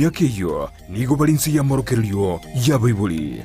Emiaka eyio nigo bare inse y'amorokererio y'abaibori.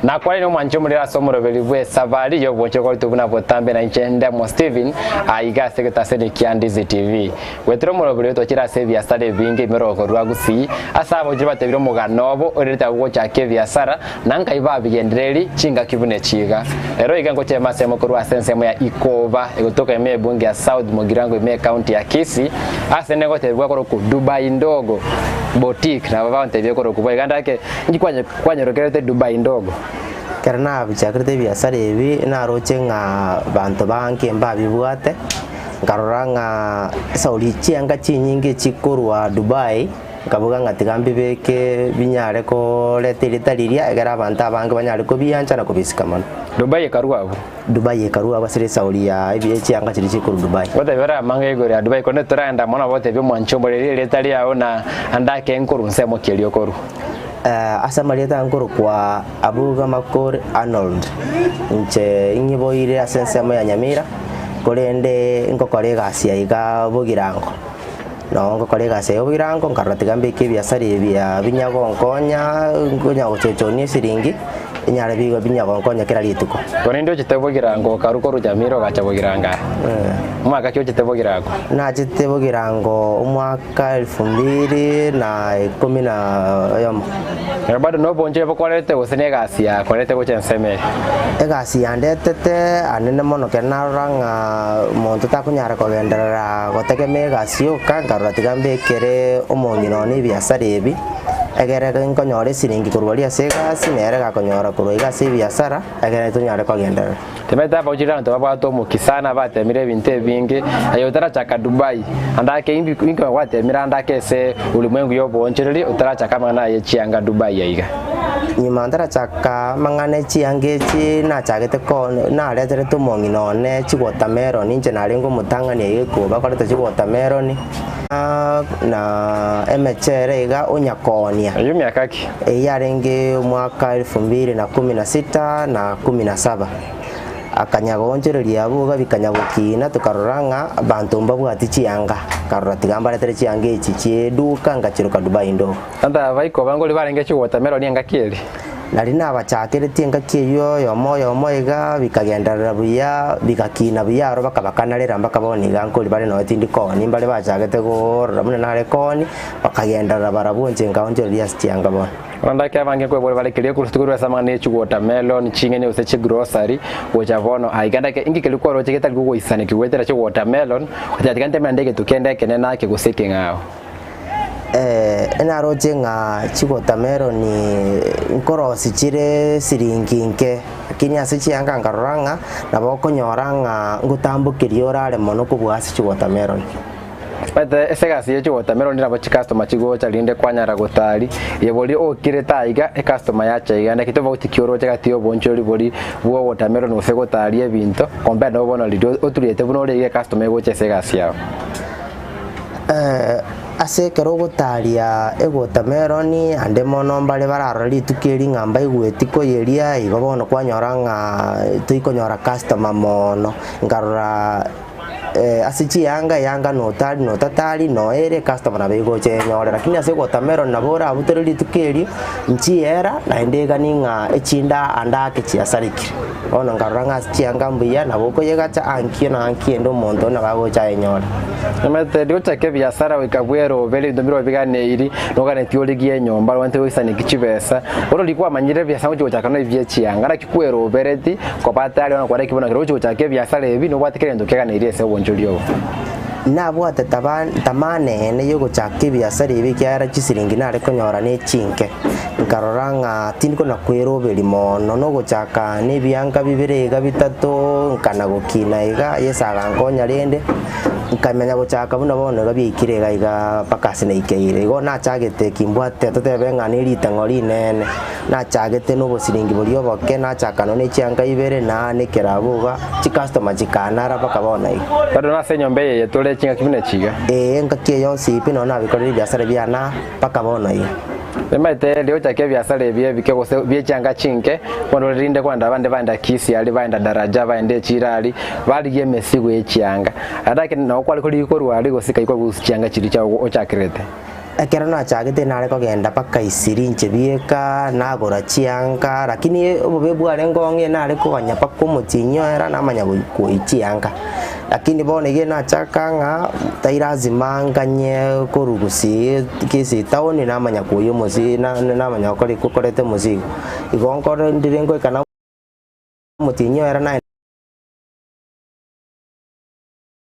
Nakwanire omwanche omorero ase omoroberi bw'esabari y'obochie goitwa buna botambe na inche Ndemo Stephen aiga ase egetaseni kia Ndizi TV. Goetera omoroberi oyo twachire ase ebiasara ebinge ime rogoko rwa Gusii ase abaochire batebire omogano obo orerete abwo gochaka ebiasara na nkai babigendereri chingaki buna echi iga. Rero iga ngochema asemo korwa ase ensemo ya Ikoba egotoka ime ebunge ya South Mugirango ime ecounty ya Kisii ase negotebigwa korokwa Dubai Ndogo Boutique nabo bagontebia korokwa bo iga ndake inki kwanye Kwanyorokerete Dubai ndogo. Ekero nabichakerete ebiasara ebi, naroche ng'a banto bange mbabibwate, nkarora ng'a esauri chianga chinyinge chikorwa Dubai, nkaboga ng'a tiga mbibeke binyare koreta erieta riria ekero abanto abange banyare kobiancha na kobisika mono. Dubai ekarua abwo. Dubai ekarua abwo ase esauri ya ebi chianga chiria chikorwa Dubai. Gotebia ore amang'a igoro ya Dubai, korende toragenda mono gotebia omwanchi omoreri erieta riao na ande ake nkorwa nsemo ki erio okorwa. Ase amarieta nkorokwa Abuga Makori Arnold, inche ing'iboire ase ensemo ya Nyamira, korende ngokora egasi aiga Bogirango. Noo ngokora egasi aiga Bogirango nkarora tiga mbeke ebiasara ebi binya gonkonya, nkonya gochochonia esiringi, enyare bigo binya gonkonya kera rituko. Korende ochete Bogirango okarwa korwa Nyamira ogacha Bogirango aya? Omwaka ki ochete Bogirango? Nachete Bogirango omwaka. Ka elfu mbili na ikomi na oyomo. Ero bado nobonchore bokorete gose negasi yakorete gocha ensemo eye? Egasi yandetete anene mono ekero narora ng'a monto takonyara kogenderera gotegemea egasi yoka, nkarora tiga mbekere omong'ina one ebiasara ebi, egere nkonyora esiringi korwa aria ase egasi, nere gakonyora korwa iga ase ebiasara, egere tonyare kogenderera. Timanyete abaochire abanto babwate omokia sana batemire ebinto ebinge, aye otarachaka Dubai, ande ake inki inki gwatemire ande ake ase ulimwengu ya oboonchoreria otarachaka amang'ana aye chianga Dubai aiga. Nyuma ntarachaka amang'ana e chianga echi nachagete ko nareterete omong'ina one chiwatermelon inche narenge omotang'ani aiga ekoba koreta chiwatermelon na emechere iga onya koonia. Eyio miaka ki? Eyio yarenge omwaka elfu mbili na kumi na sita na kumi na saba. Akanya goonchoreria abwo iga bikanya gokiina tokarora ng'a abanto mbabwati chianga. Nkarora tiga mbaretere chianga echi chi'eduka ngachiroka Dubai ndogo. Abanto aba baikoba ngori barenge chiwatermelon engaki eria. Nario nabachakeretie engaki eyio oyomo oyomo iga, bikagenderera buya, bigakina buya aro bakabakanarera mpaka bono iga nkori bare nonya tindi kooni, mbare bachagete koorora buna nare kooni, Bakagenderera barabwo inche nkaonchoreria ase chianga bono. Abande ake abange nkoebora bare keria ekoroseti korwa ase amang'ana ye chiwatermelon, ching'eni gose chigrocery gocha bono aiga ndake inki keria kwaroche getari gogoisaneki goetera chiwatermelon goteba tiga nteme naende egento kende ekenene ake gose ekeng'ao. Naroche ng'a chiwatermelon nkorosi chire siringi nke, lakini ase chianga nkarora ng'a nabo okonyora ng'a ngotambokeria orare mono kobua ase chiwatermelon. Omanyete ase egasi ye chiwatermelon nabo chicustomer chigocha rinde kwanyara gotari eye bori okirete aiga ecustomer yacha iga naki tofauti ki oroche gati ya obonchori bori bwa watermelon gose gotaria ebinto compare na bono riria oturiete buna ore iga ecustomer egocha ase egasi yao. Ase ekero ogotaria ewatermelon ande mono mbare bararore rituko eri ng'a mbaigweti koyeria igo bono kwanyora ng'a toikonyora customer mono, nkarora. Ase chianga, eyanga notari notatari noe ere ecustomer nabo egocha enyore, lakini ase ewatermelon nabo orabutere rituko erio, nchiera naende egani ng'a echinde ande ake chiasarekire. Bono nkarora ng'a ase chianga mbuya nabo okoyegacha ankio na ankio ende omonto nabo agocha ayenyore. Omanyete rigochaka ebiasara goika bwerobere ebinto mbire obiganeiri, noganetie origie enyomba noganetie goisaneki chibesa, bono riria kwamanyire ebiasara ngochi gochaka na ebie chianga naki kwerobereti koba tayari bono kwarenge bono ekero ogochi gochaka ebiasara ebi nobwate kera egento keganeirie ase obonchori obo. Nabwate taba tamaa nene y'ogochaka ebiasara ebi ekiagera chisiringi nare konyora ne chinke. Nkarora ng'a tindi kona kweroberia mono nogochaka nebianka bibere iga bitato nkana gokina iga, Yeso agankonya rende, nkamenya gochaka buna bono iga biaikire iga iga mpaka ase naikeire. Igo nachagete kimbwate totebe ng'a ne ritang'o rinene. Nachagete nobosiringi boria oboke, nachaka nonya ne chianga ibere, na nekerabu iga, chicustomer chikanara mpaka bono iga. Bado nase enyomba eye tore chingaki buna echi iga. Ee, engaki eye yonsi pi nonya nabikorire ebiasara biane aa mpaka bono iga. Nimaete riria gochaka ebiasara ebi ebike gose bie chianga chinke, bono rinde kwenda abande baenda Kisii aria, baenda Daraja, baenda echiro aria, barigia emesigo ye chianga. Lakini nabo kware korigia korwa aria gose kai kwarusia chianga chiria chiago ochakerete. Ekero nachagete nare kogenda mpaka Isiri inche bieka, nagora chianga, lakini obobe bwarenge ong'e nare koganya mpaka omotienyi oera namanya koiywa chianga. Lakini bono iga nachaka ng'a tai lazima nganye korwa gusii Kisii town namanya koiywa omosi namanya gokora koreta omosigo. Igo nkore ndire ngoika na omotienyi oera naye.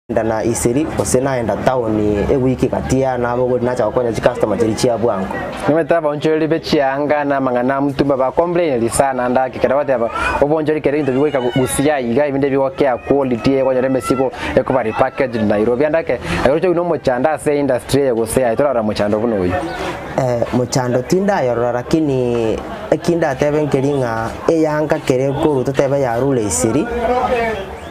Naenda na Isiri gose naenda taoni ewiki gati ya nabogori nacha gokonya chicustomer chiria chia bwango. Nimanyete abaonchoreri be chianga na amang'ana a mtumba ba complaineri sana ande ake ekero bagoteba obonchori kera ebinto bigoika gusii aiga ebinde bigokea quality ekonyora emesigo ekoba repackaged Nairobi ande ake aye oroche oywo na omochando ase industry eye gose aye torarora mochando buna oywo. Mochando tindayorora lakini eki ndatebe nkeri ng'a eyanga kere ekorwa totebe yarure Isiri.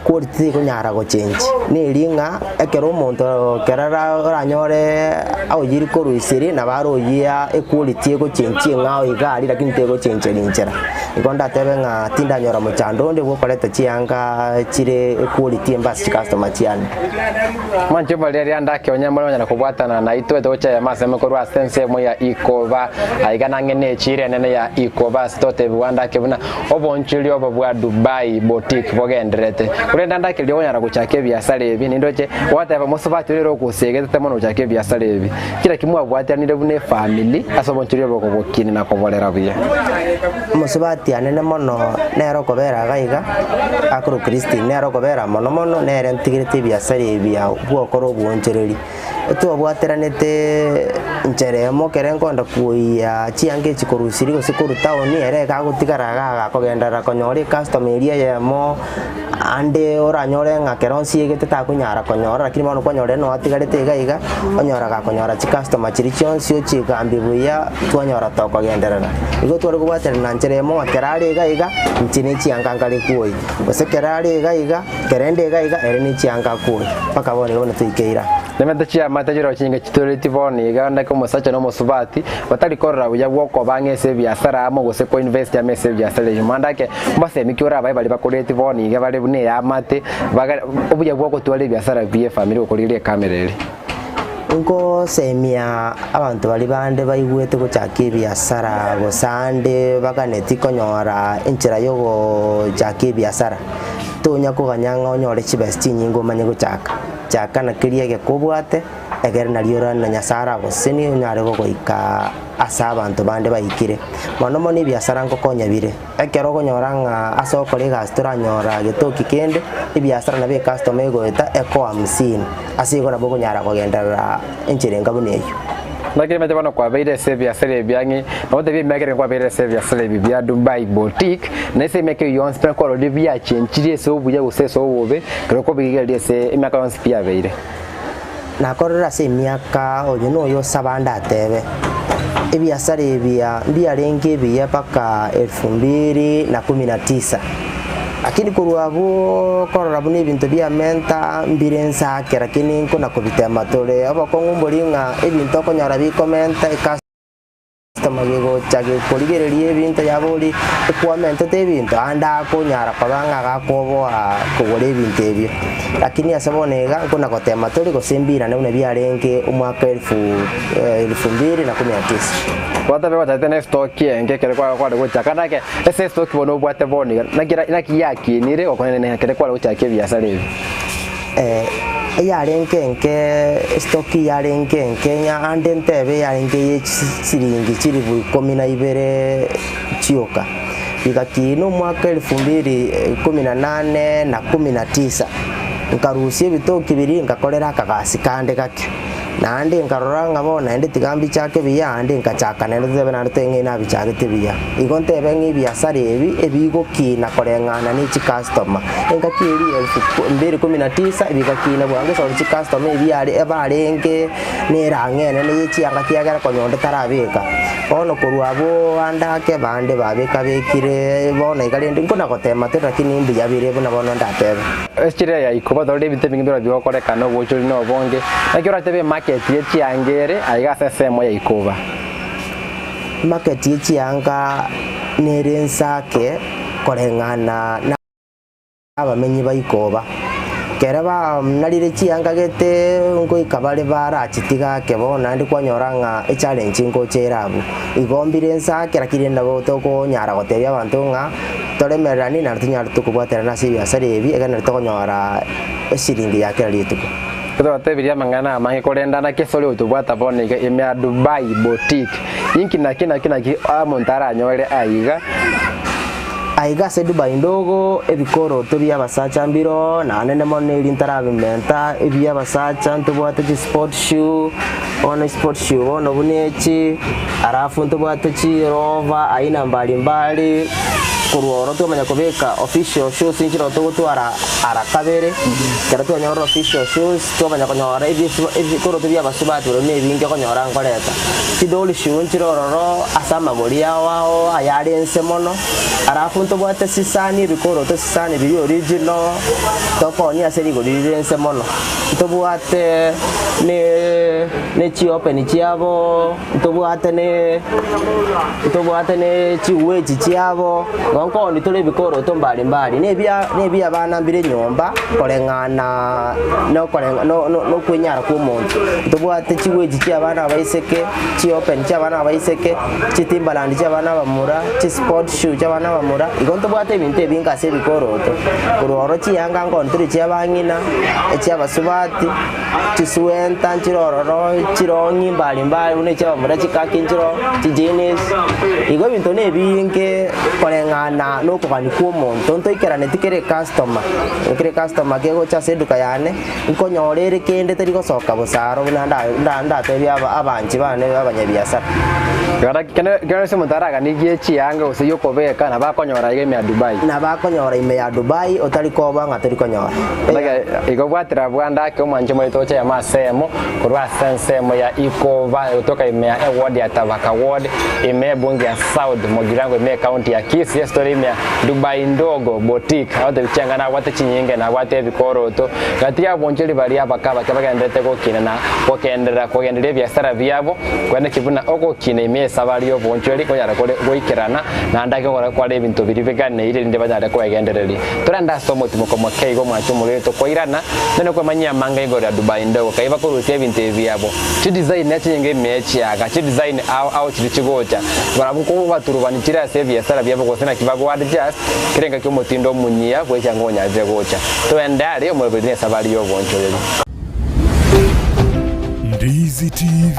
Quality tikonyara gochenji, neri ng'a ekero omonto ekero ara oranyore aoyiri korwa isiri nabo aroyia equality egochenchia eng'ao iga aria lakini tegochencheria inchera. Igo ndatebe ng'a tindanyora mochando onde bwokoreta chianga chire equality embe ase chicustomer chiane. Mwanche baria riria ndake onye more onyara kobwatana naitwe togochayama ase korwa ase ensemo ya ikoba aiga nang'e ne echiro enene ya ikoba ase totebiwa ndake buna Obonchori obo bwa Dubai Boutique bogendererete, korende ande akeria okonyara gochaka ebiasara ebi, nindoche gwateba mosubati oria ere ogosegetete mono gochaka ebiasara ebi. Kera ki mwabwateranire buna efamiri ase obonchori obo kobokina na koborera buya? Omosubati anene mono nere okobera iga iga, akorokwa Christine, nere okobera mono mono, nere ntigerete ebiasara ebi bwokora obwoonchoreri. Twabwateranete nchera eyemo ekero nkoenda kwoyia chianga echi korwa Isiri gose korwa town ere iga agotigara iga agakogenderera konyora ecustomer eria eyemo ande oranyore ng'a kero nsiegete takonyara konyora lakini bono kwanyora ere noo atigarete iga iga, onyora gakonyora chicustomer chiria chionsi ochigambia buya twanyora tokogenderera. Igo tware kobwaterana nchera eyemo ng'a kero are iga iga, inche ne chianga nkare kwoyia, gose kero are iga iga. Kerende iga iga ere nechianga akure, mpaka bono iga buna toikeire aa. Nemete chiamate chiroo chinge chitoreti bono iga onde omosacha na omosubati batari korora buya bw'okoba ang'e ase ebiasara amo gose koinvest amo ase ebiasara ebio. Manda ake mbasemi ki orabae baria bakoreti bono iga bare buna eamate baga obuya bw'ogotwara ebiasara bie efamiri gokorigereria ekamera ere. Nkosemia abanto baria bande baigwete gochaka ebiasara gose ande baganeti konyora enchera yogochaka ebiasara. Tonya koganya ng'a onyore chibesa chinyinge omanye gochaka, chaka na keria egeke obwate, ekere nario ora na Nyasae aragosesenie onyare gogoika ase abanto bande baikire. Mono mono ebiasara ngokonya bire, ekero okonyora ng'a ase ogokora egasi toranyora getoki kende, ebiasara nabo ecustomer egoeta ekoa hamsini, ase igo nabo okonyara kogenderera enchera enga buna eyio. Naki rimanyete bono kwabeire ase ebiasara ebiang'e, na gotebia emiaka ere nkwabeire ase ebiasara ebi bia Dubai Boutique, na ase emiaka eyio yonsi pi nakororia biachenchirie ase obuya gose ase obobe, ekero okobigereria ase emiaka yonsi pi yabeire. Nakorire ase emiaka oyo noyo osaba ndatebe, ebiasara ebi mbiarenge ebiya mpaka elfu mbili na kumi na tisa. Lakini korwa abwo korora buna ebinto biamenta mbire nse ake, lakini nkona kobitema tore obokong'u mbori ng'a ebinto okonyora bikomenta ecustomer gegocha gekorigereria ebinto yabori ekwamentete ebinto ande akonyara koba ng'a gakoboa kogora ebinto ebio. Lakini ase bono iga nkona gotema tore gose mbirane buna biarenge omwaka elfu elfu mbili na kumi na tisa. Gwatabe gwachagete na estoki enke ekero kware gochaka nake Ase estoki bono obwate bono iga, naki era- naki yakinire gokonene ekero kware gochakia ebiasara ebi? Eh, eyarenge enke estoki yarenge enke ng'a ande ntebe yarenge ye chisiringi chilifu ikomi na ibere chioka. Bigakina omwaka elfu mbili kumi na nane na kumi na tisa, nkarusia ebitoki biria nkakorera akagasi kande gake. Naende nkarora ng'a bono naende tiga mbichake buya, naende nkachaka naende totebe naende tobe ng'a nabichagete buya. Igo ntebe ng'a ebiasara ebi ebigokina koreng'ana ne chicustomer. Engaki eria elfu mbili kumi na tisa bigakina bwango ase chicustomer ebiare ebarenge na erang'o enene ye chianga kiagera konya onde tarabeka. Bono korwa abwo ande ake bande babeka bekire bono iga rende nkona gotema tore lakini mbuya bire buna bono ndatebe. Echira ya ikoba tore ebinto ebinge mbirobio bigokorekana obochori na obonge, naki oratebe emarket ye chianga ere aiga ase ensemo ya ikoba. Market ye chianga nere ensake koreng'ana na abamenyi ba ikoba. Ekero banarire chianga gete ngoika bare barachitiga ake bono naende kwanyora ng'a echallenge ngocha ere abwo. Igo mbire ensake lakini nabo tokonyara gotebia abanto ng'a toremereranie naende tonyare tokobwaterana ase ebiasara ebi ekero naende tokonyora eshiringi ya kera rituko. Tobatebirie amang'ana amange korende naki ase ore gotobwata bono iga ime ya Dubai Boutique. Inki naki naki naki omonto aranyore aiga? Aiga ase Dubai ndogo ebikoroto bi'abasacha mbiroo, naende mono eri ntarabimenta, ebi'abasacha ntobwate chisport shoe, bono esport shoe bono buna echi, alafu ntobwate chirover aina mbali mbali, korwa oro twamanya kobeka official shoes nchire togotwara ara kabere, ekero twanyorire official shoes, twamanya konyora ebi- ebikoroto bia abasubati barobwo na ebinge okonyora nkoreta. Chidoli shoe nchire ororo ase amagori ao ao ayare inse mono, alafu ntobwate chisani ebikoroto chisani biria original, tokoonia ase rigori rire inse mono. Ntobwate ne ne chiopen chiabo, ntobwate ne ntobwate ne chiwechi chiabo, igo nkooni tore ebikoroto mbari mbari, na ebia na ebia abana mbire nyomba koreng'ana na okoreng no no na okwenyara kwa omonto. Ntobwate chiwechi chia abana abaiseke, chiopen chia abana abaiseke, chitimbaland chia abana abamura, chisport shoe chia abana abamura, igo ntobwate ebinto ebinge ase ebikoroto. Korwa oro chianga nkooni tore chia abang'ina, echia abasubati, chiswenta nchire ororo, chirong'i mbari mbari buna echia abamura chikaki nchire chijeans, igo ebinto na ebinge koreng'ana na okogania kwa omonto, ntoikeraneti kera ecustomer, kera ecustomer kegocha ase eduka yane, nkonyora ere kende teri gosoka bosa aro buna nda nda ndatebie aba abanchi bane abanyabiasara. Kero ase omonto araganigie chianga gose giokobeka nabo akonyora iga ime ya Dubai. Nabo akonyora ime ya Dubai otari koba ng'a tori konyora. Igo bwatera bwanda ake omwanche moito oche amo ase emo korwa ase ensemo ya Ikoba gotoka ime ya eward ya Tabaka ward ime ebunge ya South Mugirango ime ecounty ya Kisii ase tore ime ya Dubai Ndogo Boutique agotebi chianga nabwate chinyinge nabwate ebikoroto gati y'abonchori baria abake abake bagendererete gokina na gokenderera kogenderia ebiasara biabo Kwene ki buna ogokina ime esabari y'obonchweri konyara kore goikerana, naende ake gokora kware ebinto biria biganeire erinde banyare kwegendereria. Torende ase omotimoko moke igo omwanche omorwaire tokoirana, nere kwemanyia amanga igoro ya Dubai ndogo kai bakorusia ebinto ebi biabo. Chidesign chinyinge ime y'echiaga, chidesign ao ao chiria chigocha. Barabwo nkobaturubani chire ase ebiasara biabo gose naki bago adjust kera engaki omotindo omunyia bw'echianga onyarire gocha. Toende are omoroberi nesabari y'obonchoreri. Ndizi TV,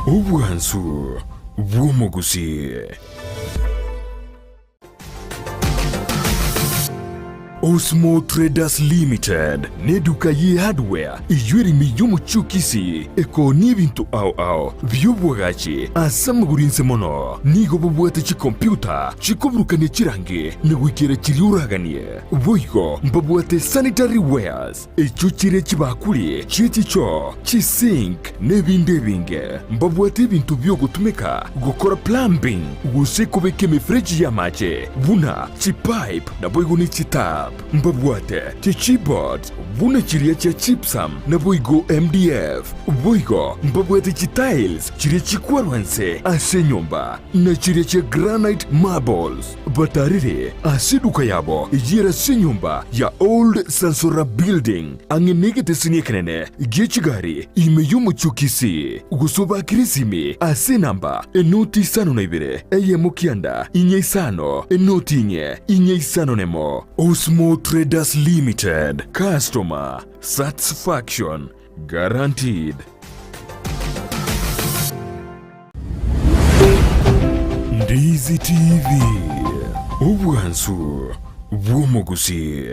obwansu bw'omogusii. Osmo Traders Limited n'eduka ye hardware eyio ere ime y'omochie o Kisii ekoonia ebinto ao ao bi'obwagachi ase amagoro inse mono. Nigo babwate chikompyuta chikoburukania chirangi na goikera chiria oraganie. Boigo mbabwate sanitary wares, echio chire chibakuri chie chichoo, chisink, na ebinde ebinge. Mbabwate ebinto bi'ogotumeka gokora plumbing gose kobeka emefereji y'amache buna chipipe naboigo ne chitap. Mbabwate chichipboards buna chiria chia gypsum naboigo MDF. Boigo mbabwate chitiles chiria chikwarwa inse ase enyomba na chiria chia granite marbles. Batarire ase eduka yabo eyio ere ase enyomba ya Old Sansora Building, ang'e negeteseni ekenene gie chigari ime y'omochie o Kisii, gose obakire esimi ase enamba enoti isano na ibere, eyemo kianda, inye isano, enoti inye, inye isano nemo. Osmo Traders Limited, Customer Satisfaction Guaranteed. Ndizi TV, obwansu bw'omogusii.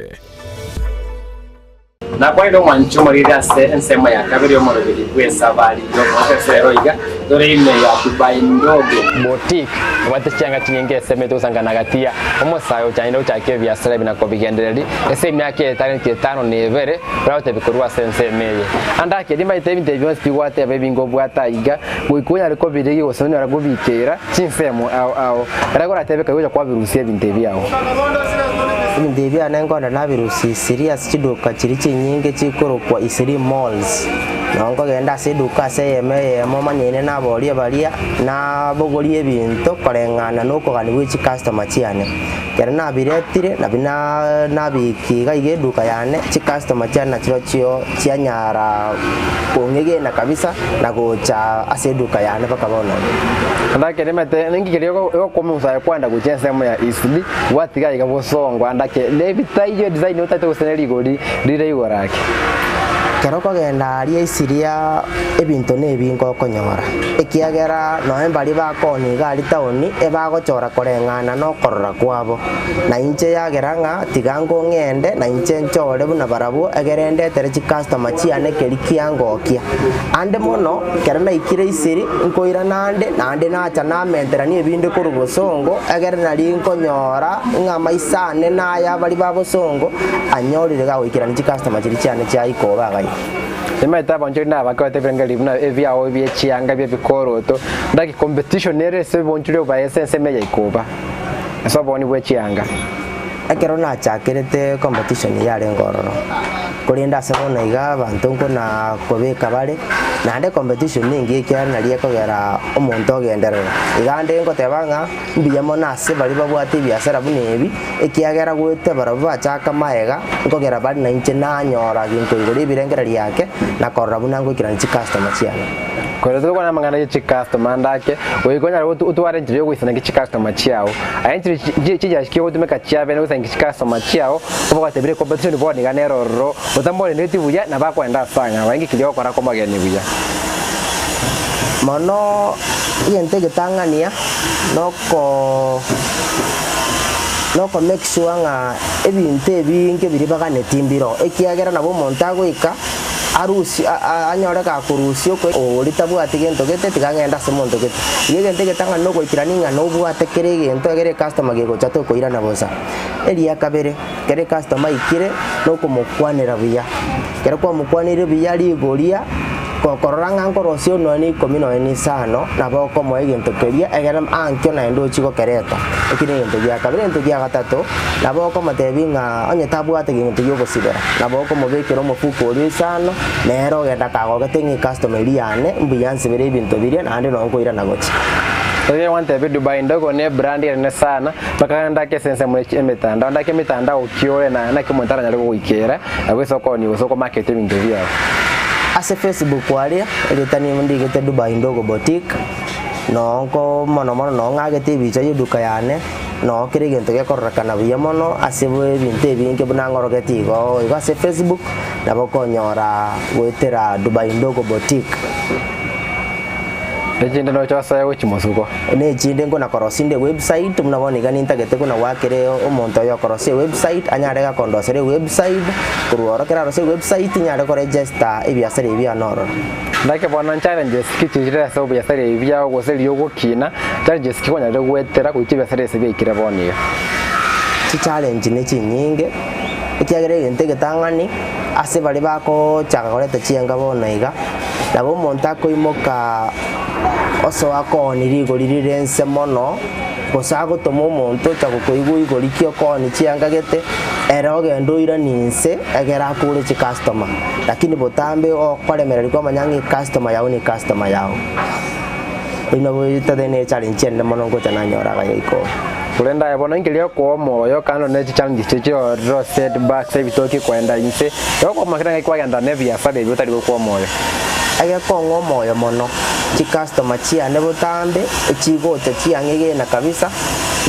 Nakwanire omwanchi omoriri ase ensemo ya kabere y'omoroberi bw'esabari y'omoeso ero iga tore ime ya Dubai Ndogo Boutique ebwate chianga chinyinge esemete gosangana gati ya omosae ochanire gochaka ebiasara ebi na kobigendereria ase emiaka etareneti etano na ebere Oragotebi korwa ase ensemo eye. Ande ake rimanyete ebinto ebi bionsi bigwateba ebinge obwate aiga, goika onyare kobirigia gose onyare kobikeera chinsemo ao ao. Ekero oratebe karia gocha kwabirusia ebinto ebi ao. Ebinto ebi biane nkonda nabirusia Isiri ase chiduka chiria chinyinge chikorokwa Isiri Malls. Nabo nkogenda ase eduka ase eyemo eyemo omanyaine naborie baria, nabogorie ebinto koreng'ana na okogania gwe chicustomer chiane. Ekero nabiretire nabi na nabikia iga iga eduka yane, chicustomer chiane nachirochio chianyara kong'egena kabisa na gocha ase eduka yane mpaka bono iga. Ndake nimanyete ninki keria egokomusa aye kwenda gochia ensemo ya Eastleigh gwatiga aiga bosongo andake nebitaiyo design otagete gose ne rigori rire igoro ake. Ekero okogenda aria Isiria ebinto nebinge okonyora, ekiagera nonya mbaria bakoonia iga aria taoni ebagochora koreng'ana nokorora kwabo. Na inche yagera ng'a tiga nkong'ende na inche nchore buna barabwo egere ndetere chicustomer chiane keria kiangokia. Ande mono ekero naikire Isiri nkoirana ande naende nacha namenterania ebinde korwa bosongo egere nario nkonyora ng'a amaiso ane naya baria ba bosongo anyorire gagoikerania chicustomer chiria chiane chia ikoba iga iga. Nimanyete abanchori na abake batebire ng'a buna ebiao bie chianga bie bikoroto, ndaki competition ere ase obonchori obo ase ensemo eye ya ikoba, ase oboni bwe chianga. Ekero nachakerete competition yarenge ororo, korende ase bono iga abanto nkona kobeka bare, naende competition nengiya ekiagera nari ekogera omonto ogenderera. Iga ande ngoteba ng'a mbuya mono ase baria babwate ebiasara buna ebi, ekiagera goeta barabwo bachaka maega, nkogera bare nainche nanyora gento igoro ebirengererio yake, na korora buna ngoikerania chicustomer chiane. Korende tokwana amang'ana ye chicustomer ande ake, goika onyare otware enchera ya ogoisaneka chicustomer chiao. Aye enchera chinchera ki ogotumeka chiabene goisaneka chicustomer chiao, obe gwatebire competition bono iga nere ororo, otamorendeti buya nabo akoenda ase ang'ao, aye ng'iki riogokora komogenia buya. Mono egento egetang'ania noko noko make sure ng'a ebinto ebinge biria baganetie mbiroo, ekiagera nabo omonto agoika arusie anyore gakorusia oko oria tabwati gento gete tiga ang'ende ase omonto gete. Igo egento egetang'ani nogoikerania ng'a nobwate kera egento egere ecustomer gegocha tokoirana bosa. Eria kabere, ekero ecustomer aikire, nokomokwanera buya, ekero kwamokwaneire buya rigoria, gokorora ng'a nkorosia nonya na ikomi nonya na isano, nabo okomoa egento keria egere ankio naende ochie gokereta. Eki na egento gia kabere. Egento gia gatato, nabo okomotebia ng'a onye tabwate gento giogosibera, nabo okomobekera omofuko oria oisano, nere ogenda kagogete ng'a ecustomer eria yane mbuya nsibere ebinto biria naende nonye nkoirana gochia. Ekero gwantebia Dubai ndogo ne brand enene sana, mpaka ndake ase ensemo ya emetandao, ndake emetandao ki ore naye naki omonto aranyare gogoikera, nabo ase okoonia gose okomarket ebinto biao. Ase Facebook aria, erieta nigo ndigete Dubai Ndogo Boutique, noo nko mono mono noo ng'agete ebicha ya eduka yane, noo kera egento gekororekana buya mono ase ebinto ebinge buna ng'orogeti igo igo ase Facebook, nabo okonyora goetera Dubai Ndogo Boutique. Echinde noche osoe gochia mosuko. Nechinde nkona korosia inde ewebsite, buna bono iga nintagete buna goakera omonto oyo okorosia ewebsite, anyare gakondosera ewebsite, korwa oro ekero arosia ewebsite nyare koregister ebiasara ebi biane ororo. Naki bono challenges ki chichire ase obiasara ebi biao gose riria ogokina, challenges ki kwanyarire goetera goika ebiasara ase biaikire bono iga? Chichallenge ne chinyinge, ekiagera egento egetang'ani, ase baria bakochaka koreta chianga bono iga, nabo omonto akoimoka osoa koonia rigori rire inse mono, gose agotoma omonto ocha gokoigwa igori ki okoonia chianga gete, ere ogende oiranie inse egere akure chicustomer. Lakini botambe okoremereria kwamanya ng'a ecustomer yago ne ecustomer yago. Oyio nabo totebe ne echallenge enene mono ngocha nanyora iga yaika oo. Korende aye bono inki riokoa omoyo kando ne chichallenges chiria chiororo setbacks ebitoki koenda inse, Egokomokia naki kwagenda nebiasara ebi otari gokwa omoyo. Egekong'a omoyo mono, chicustomer chiane botambe echigocha chiang'egena kabisa,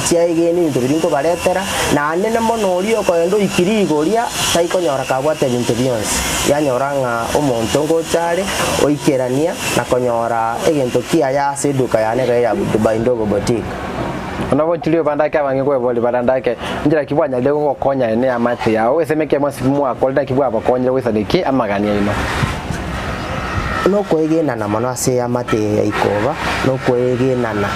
chiaegena ebinto biria nkobaretera, naende ne mono oria okogenda oikirie igoria taikonyora kabwate ebinto bionsi. Yanyora ng'a omonto ngocha are oikerania na konyora egento kiaye ase eduka yane ere ya Dubai Ndogo Boutique. Buna bonchiri obandake abange nkweboria barandake, Inchera ki bwanyarire gogokonya aye neamate yao? Ase emeke monsi mwakorire naki bwabakonyire goisana ki amagani aino? Nokoegenana mono ase eamate eye ya ikoba, nokoegenana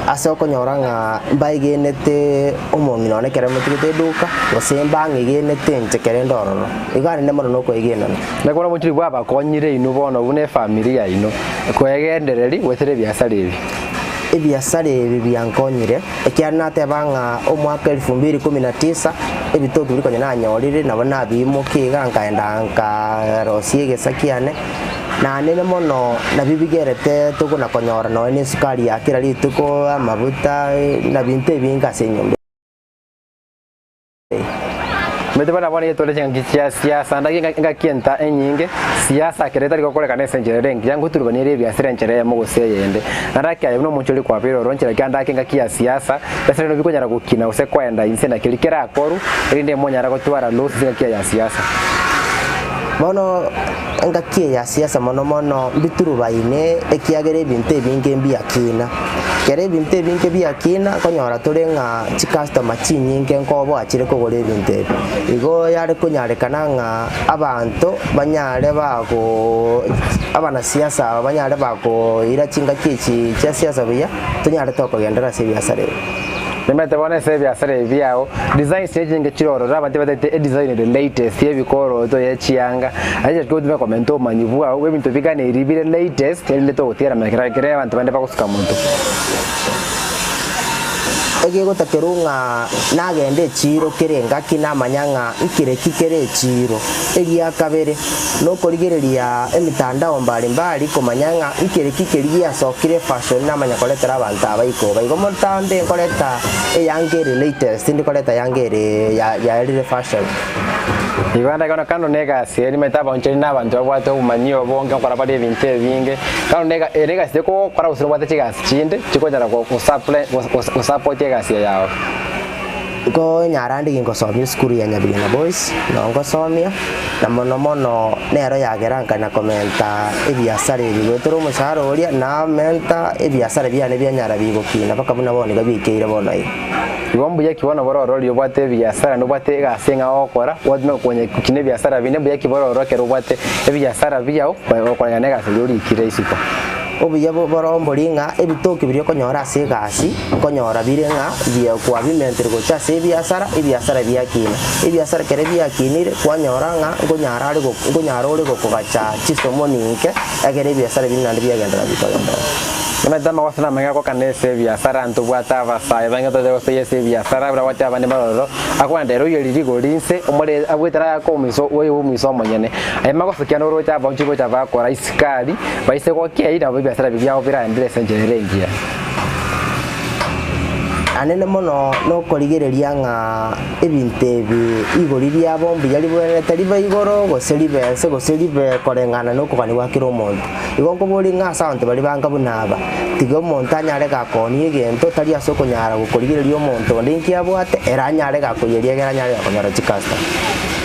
ase okonyora ng'a mbaegenete omong'ina one ekero motigete eduka, gose mbang'egenete inche ekero inde ororo. Igo anene mono nokoegenana. Naki bono obochori bwabakonyire inwe bono buna efamiri yaino, koegendereria goetera ebiasara ebi. Ebiasara ebi biankonyire, ekiagera nateba ng'a omwaka elfu mbili kumi na tisa, ebitoki biria konya nanyorire nabo nabiimokia iga nkaenda nkarosia egesa kiane, nanene mono nabio bigerete tokona konyora nonya na esukari ya kera rituko, amabuta, na binto ebinge ase enyomba eye. Omanyete buna bono tore chingaki chia siasa, ndaki engaki enta enyinge, siasa ekero etari gokorekana ase enchera ere engiya, ngoturubania ere ebiasara enchera eyemo gose eyende. Naende ake aye buna omonche oria kwabeire ororo nchera ki ande ake engaki ya siasa, ebiasara bino bikonyara gokina gose koenda inse naki riria kerakorwe, erinde monyare gotwara loss ase engaki eye ya siasa. Bono engaki eye ya siasa mono mono mbiturubaine ekiagera ebinto ebinge mbiakina. Ekero ebinto ebinge biakina, nkonyora tore ng'a chicustomer chinyinge nkoboa chire kogora ebinto ebi. Igo yare konyarekana ng'a abanto banyare bagoo abanasiasa aba banyare bakoira chingaki echi chia siasa buya, tonyare tokogenderera ase ebiasara ebi. Nimanyete bono ase ebiasara ebi biao, designs ne chinyinge chire ororo, abanto batagete edesign ere latest ya ebikoroto, ya echianga, aye chaki gotumeka komenta obomanyi bwao bwa ebinto biganeiri bire latest erinde togotigara magega kera ekere abanto bande bagosuka monto. Egegotakerwa ng'a nagende echiiro kera engaki namanya ng'a nkere ki kere echiiro. Eria kabere, nokorigereria emitandao mbari mbari komanya ng'a nkere ki keria giasokire efashion namanya koretera abanto aba ikoba. Igo motambe nkoreta eyanga ere latest tindi koreta yanga ere yaerire fashion. Igo ande bono kando na egasi eye nimanyete abaonchori na abanto babwate obomanyi obonge nkora bare ebinto ebinge, kando na ega ere egasi tekogokora gose nobwate chigasi chinde chikonyara gosupport egasi eye yao. Nkonyara nde gingosomia esukuru ya Nyabigena Boys, noo ngosomia, na mono mono nero yagera nkanya komenta ebiasara ebi goetera omoshahara oria, namenta ebiasara biane bianyara bigokina mpaka buna bono iga biaikeire bono iga. Igo mbuya ki bono bore ororo obwate ebiasara naende obwate egasi eng'ao ogokora, gwatema konya gokina ebiasara binde, mbuya ki bore ororo ekero obwate ebiasara biao okoreng'ana na egasi eria orikire isiko. Obuya boro mbori ng'a ebitoki biria okonyora ase egasi, nkonyora bire ng'a bia kwabimentire gocha ase ebiasara, ebiasara biakina. Ebiasara ekero biakinire, kwanyora ng'a nkonyara are go nkonyara ore gokogacha chisomoni inke, ekero ebiasara biria naende biagenderera bikogenderera. Omanyete amagoso namange agokana ase ebiasara, ntobwate abasae bange toche gosoyia ase ebiasara, buna gwateba abande maroro, akogenda ere oiyerie rigori inse, omore abwate naye akoumisa oye oumisa omonyene. Aye magoso kiane oroche abaonchori gocha bakora isikari, Baise gokia eira nabo ebiasara ebi biabo biraenderere ase enchera ere engiya. Anene mono nokorigereria ng'a ebinto ebi igori riabo mbuya ribwenerete ribe igoro, gose ribe ense, gose ribe koreng'ana nokogania gwa kera omonto. Igo nkoboria ng'a ase abanto baria banga buna aba, tiga omonto anyare gakoonia egento tari ase okonyara gokorigereria omonto onde inki abwate, ere anyare gakoyeria egere anyare gakonyora chicustomer.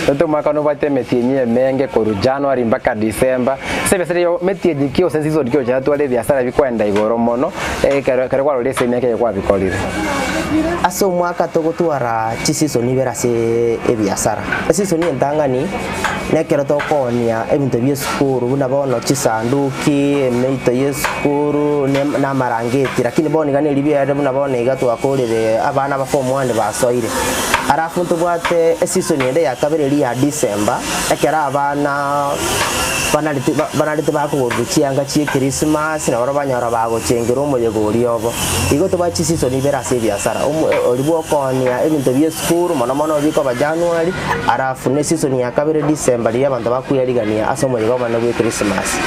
Gose omwaka nobwate emetienyi emenge korwa January mpaka December, Ase ebiasara ebi metienyi ki gose season ki ocha tware ebiasara bikoenda igoro mono ekero ekero kwarorire ase emiaka eye kwabikorire. Ase omwaka togotwara chiseason ibere ase ebiasara. Eseason entang'ani nekero tokoonia ebinto bia esukuru buna bono chisanduki, emeito ya esukuru ne na amarangeti lakini bono iga neri biaerire buna bono iga twakorire abana ba form one basoire. Alafu ntobwate eseason ende ya kabere eria ya December. Ekero abana banarete banarete bakogorwa chianga chi'Ekrisimasi, na barabwo banyora bagochengera omoyega oria obo. Igo tobae chiseason ibere ase ebiasara, omo oria bw'okoonia ebinto bi'esukuru mono mono bikoba January, alafu ne season ya kabere December riria abanto bakweyarigania ase omoyega omonene bw'Ekrisimasi.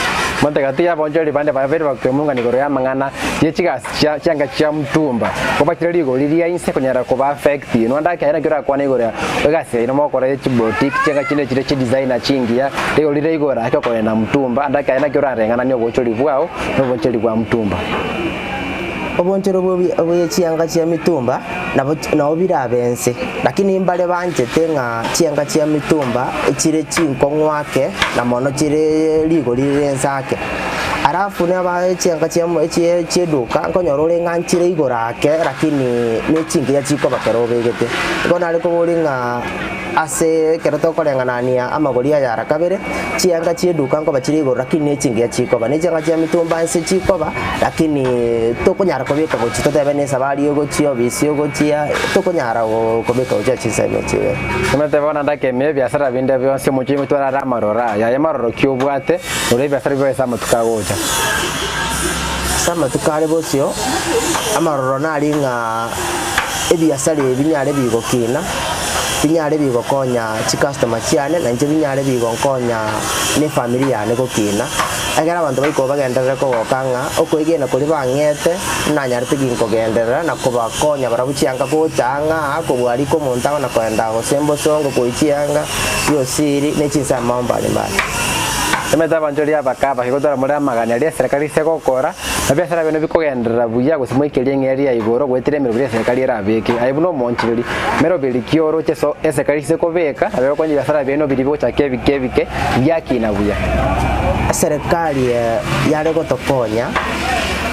Monto gati y'abaonchoreri bande babeire bakwemurungania igoro y'amang'ana ye chigasi chia chianga chia mtumba, kobachire rigori ria inse konyara koba affect inwe. Ande ekeene naki orakwane igoro ya egasi yaino mogokora ye chiboutique, chianga chinde chire chidesigner chingiya, rigori rire igoro ake okorenda mtumba, ande ekeene naki orareng'ananie obochori bwao na obochori bwa mtumba. Obonchori bwe chianga chia mitumba nabo nabo birabe ense, lakini mbare banchete ng'a chianga chia mitumba chire chinkong'u ake na mono chire rigori rire ense ake. Alafu naba chianga chia chie chieduka nkonyora ore ng'a nchire igoro ake lakini ne chingiya chikoba ekero obegete. Igo nare koboria ng'a ase ekero tokoreng'anania amagori aya ara kabere, chianga chieduka nkoba chire igoro lakini ne chingiya chikoba. Ne chianga chia mitumba nse chikoba lakini tokonyara kobeka gochia totebe ne esabari ogochia obisi ogochia tokonyara kobeka gochia chinsemo echi ibere. Omanyete bono ndakemia ebiasara binde bionsi omochie oime twarare amaroro aya, aye maroro ki obwate? Rora ebiasara bibe ase amatuko agocha. Ase Ase amatuko are bosio, amaroro nari ng'a ebiasara ebi binyare bigokina, binyare bigokonya chicustomer chiane, na inche binyare bigonkonya na efamiri yane gokina, ekero abanto baikoba bagenderere kogoka ng'a okoegena koria bang'ete nanyarete ginkogenderera na kobakonya barabwo chianga gocha ang'a aa kobua riko omonto abana koenda gose mbosongo koyia chianga, riosiri, ne chinsemo mbare mbare. Emete abanchori abake abake gotwara more amagani aria eserekari ase egokora, na ebiasara biaino bikogenderera buya gose moikerie eng'eria ya igoro goetera emeroberi y'eserekari erabeke. Aye buna omoonchoreri, meroberi ki oroche ase eserekari ase ekobeka, nabo egokonya ebiasara biaino biria bigochaka ebike ebike biakina buya. Eserekari yare gotokonya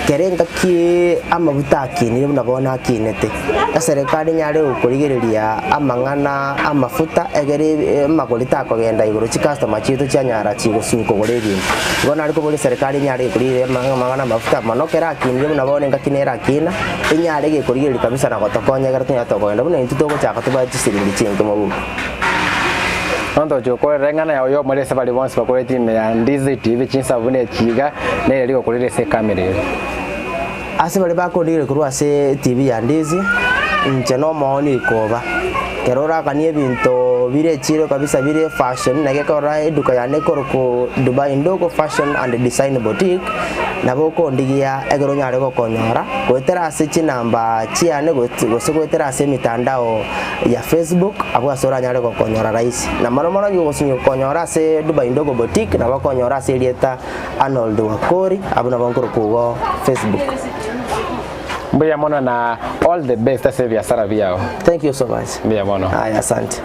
kera engaki amabuta akinire buna bono akinete. Eserekari nyare gokorigereria amang'ana amafuta egere amagori takogenda igoro chicustomer chiaito chianyara chigosuka kogora ebinto. Igo nare koboria eserekari enyare gekorigereria amang'ana amafuta mono kera akinire buna bono engaki nere akina, enyare gekorigereria kabisa na gotokonya egere tonyare tokogenda buna intwe togochaka tobwate chisiringi chinke mobuko. Bono togochia gokorera eng'ana yao y'omorero ase baria bonsi bakorete ime ya Ndizi TV chinsabu buna echi iga, nere rigokorera ase ekamera ere. Ase baria bakondigereria korwa ase etibi ya Ndizi, inche nomooni rikoba. Ekero orakanie ebinto bire echiro kabisa bire efashion naki ekorora eduka yane ekorokwa Dubai Ndogo Fashion and Design Boutique, nabo okondigia ekero onyare gokonyora goetera ase chinamba chiane gose goetera ase emitandao ya Facebook abwo ase oranyare gokonyora rahisi. Na mono mono onye gosinywa gokonyora ase Dubai Ndogo Boutique nabo okonyora ase erieta Arnold Wakori, abwo nabo nkorokwa igo Facebook. Mbuya mono na all the best ase ebiasara biao. Thank you so much. Mbuya mono. Aya asante.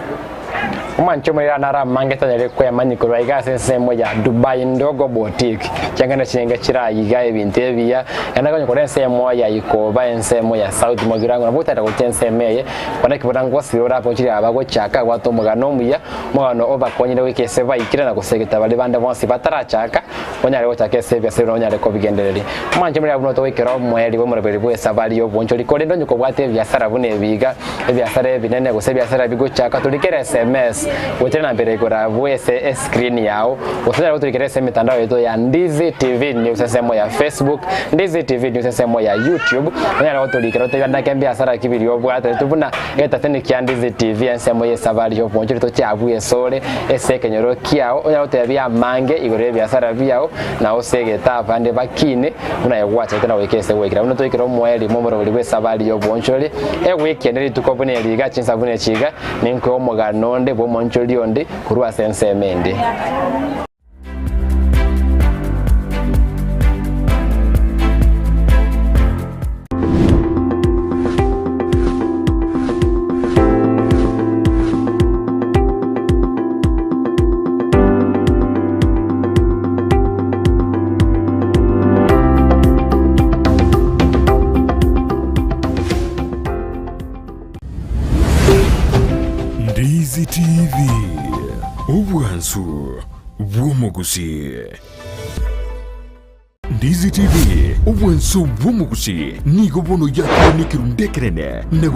Omwanche omorero naro amange tanyare kwemanyia korwa iga ase ensemo ya Dubai Ndogo Boutique. Chiang'ana chinyinge chire iga ebinto ebiya, naende konya korwa ensemo ya Ikoba, ensemo ya South Mugirango nabo otagete gochia ensemo eye, bono ekero buna ngosira ore abwo chire aba gochaka abwate omogano omuya, Omogano obakonyire goika ase baikire na gosegeta baria bande bonsi batarachaka, onyare gochaka ase ebiasara buna onyare kobigendereria. Omwanche moria buna otogoikera omoerio bw'omoroberi bw'esabari y'obonchori, korende onye kobwate ebiasara buna ebi iga, ebiasara ebinene gose ebiasara bigochaka, torikere sms gochia namba ere igoro abwo ase escreen yao, gose onyare gotorikera ase emetandao yaito ya Ndizi TV News ensemo ya Facebook, Ndizi TV News ensemo ya YouTube, onyare gotorikera otebie naki ebiasara ki biria obwate, intwe buna Egetaseni kia Ndizi TV ensemo y'esabari y'obonchori toche abwo esore ase ekenyoro kiao onyare gotebia amange igoro y'ebiasara biao na ose egete abande bakine buna aye gwachagete na goika ase goikera buna toikere omoerio bw'omorobori bw'esabari y'obonchori ewiki ende rituko buna eri iga chinsa buna echi iga ninkoe omogano onde bw'omonchori onde korwa ase ensemo ende. Ndizi TV, obwansu bw'omogusii. Ndizi TV, obwansu bw'omogusii nigo bono yakire nekerunde ekenene na.